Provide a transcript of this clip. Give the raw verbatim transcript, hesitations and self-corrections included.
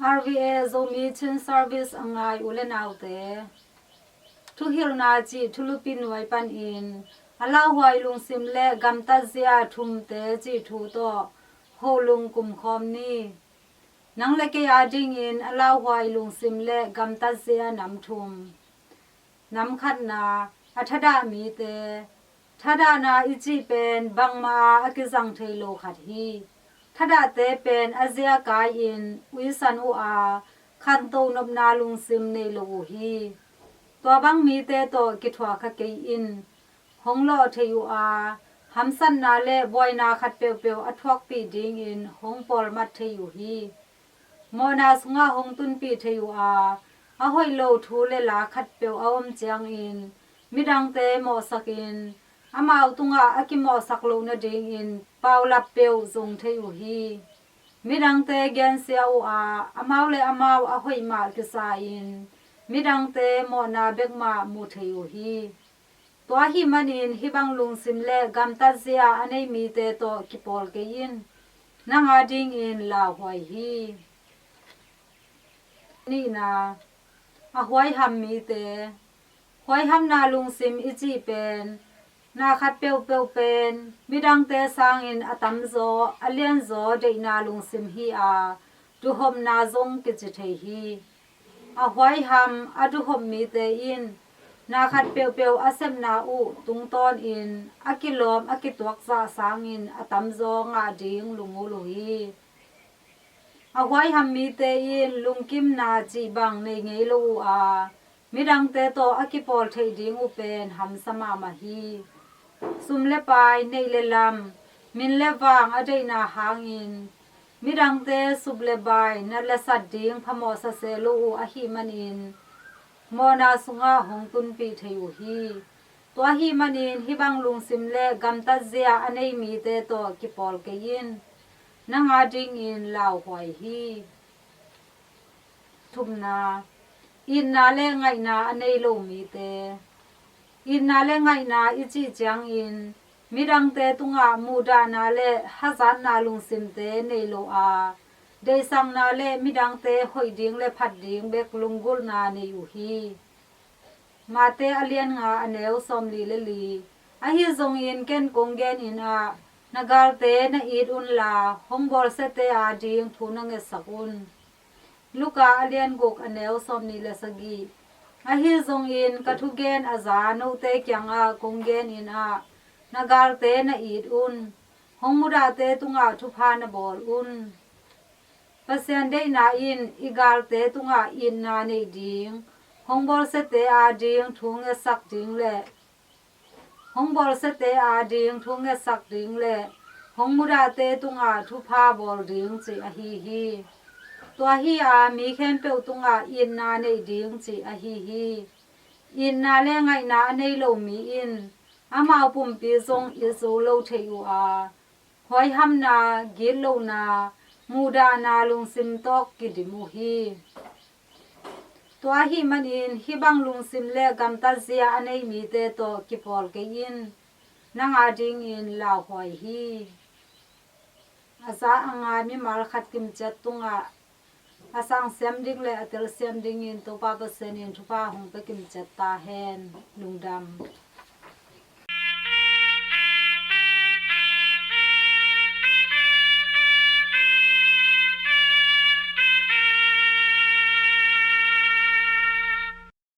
R V A Zomi Chin Service a ngai u le naute, thuhilhna cih thulupi nuai panin a lauhuai lungsim le gamtatzia thumte cih thu tawh holung kumkhawm ni. Nang le kei adingin a lauhuai lungsim le gamtatzia nam thum. Nam khatna, a thadah mite. Thadahna i cih pen bangmah a kizang thei lo khat hi. Thadahte pen a zia kai-in uisan uh a, khanto nopna lungsim nei lo uh hi. Tua bang mite tawh kithuah kha kei in. Hong lawh thei uh a, hamsatna le buaina khat peuhpeuh a thuakpih dingin hong pawlmat thei uh hi. Mawhna sungah hong tunpih thei uh a, a hoih lo thu le la khatpeuh a om ciangin midangte mawhsakin amau tungah a kimawhsak loh nadingin paulap peuh zong thei uh hi. Midangte gensia uh a, amau le amau a hoih mah kisa-in midangte mawhna bek mah mu thei uh hi. Tua ahih manin hih bang lungsim le gamtatzia a nei mite tawh kipawl kei in. Nang adingin lauhuai hi. Nihna, a huaiham mite. Huaihamna lungsim i cih pen na khat peuhpeuh pen midangte sangin a tamzaw, a lianzaw deihna lungsim hi a, duhhopna zong kici thei hi. A huaiham, a duhhop mite in na khat peuhpeuh a sepna uh tungtawnin a kilawm, a kituak zah sangin a tamzaw ngah ding lunggulh uh hi. A huaiham mite in lungkimna cih bang nei ngei lo uh a, midangte tawh a kipawl theih ding uh pen hamsa mahmah hi. Sum le pai, neih le lam, min le vang a deihna hangin midangte sup le bai, nat le sat ding phamawh sa se lo uh ahih manin mawhna sungah hong tunpih thei uh hi. Tua ahih manin hih bang lungsim le gamtatzia a nei mite tawh kipawl kei in. Nang adingin lauhuai hi. Thumna, itna le ngaihna a nei lo mite. Itna le ngaihna i cih ciangin midangte tungah muhdahna le hazatna lungsimte nei lo a, deihsakna le midangte hoih ding le phat ding bek lunggulhna nei uh hi. Mate a lian nga, a neu sawmli le li. Ahi zongin ken kong genin ah, na galte na it unla, hong bawlsiate ading thu na ngetsak un. Luka a lian guk, a neu sawmni le sagih. Ahi zongin ka thugen a za note kiangah kong genin ah, na galte na it un. Hong mudahte tungah thupha na bawl un. Pasian deihna in i galte tungah itna neih ding, hong bawlsiate ading thu ngetsak ding le hong bawlsiate ading thu ngetsak ding le hong mudahte tungah thupha bawl ding cih ahi hi. Tua hi a, mi khempeuh tungah itna neih ding cih ahi hi. Itna le ngaihna a nei lo mi in amau pumpi zong it zo lo thei uh a, huaihamna, gitlohna, muhdahna lungsim tawh kidim uh hi. Tua ahih manin hih bang lungsim le gamtatzia a nei mite tawh kipawl kei in. Nang adingin lauhuai hi. A za a ngai mimal khat kimciat tungah a sang siam ding le a tel siam dingin Topa Pasian in thupha hong pia kimciat ta hen. Lungdam.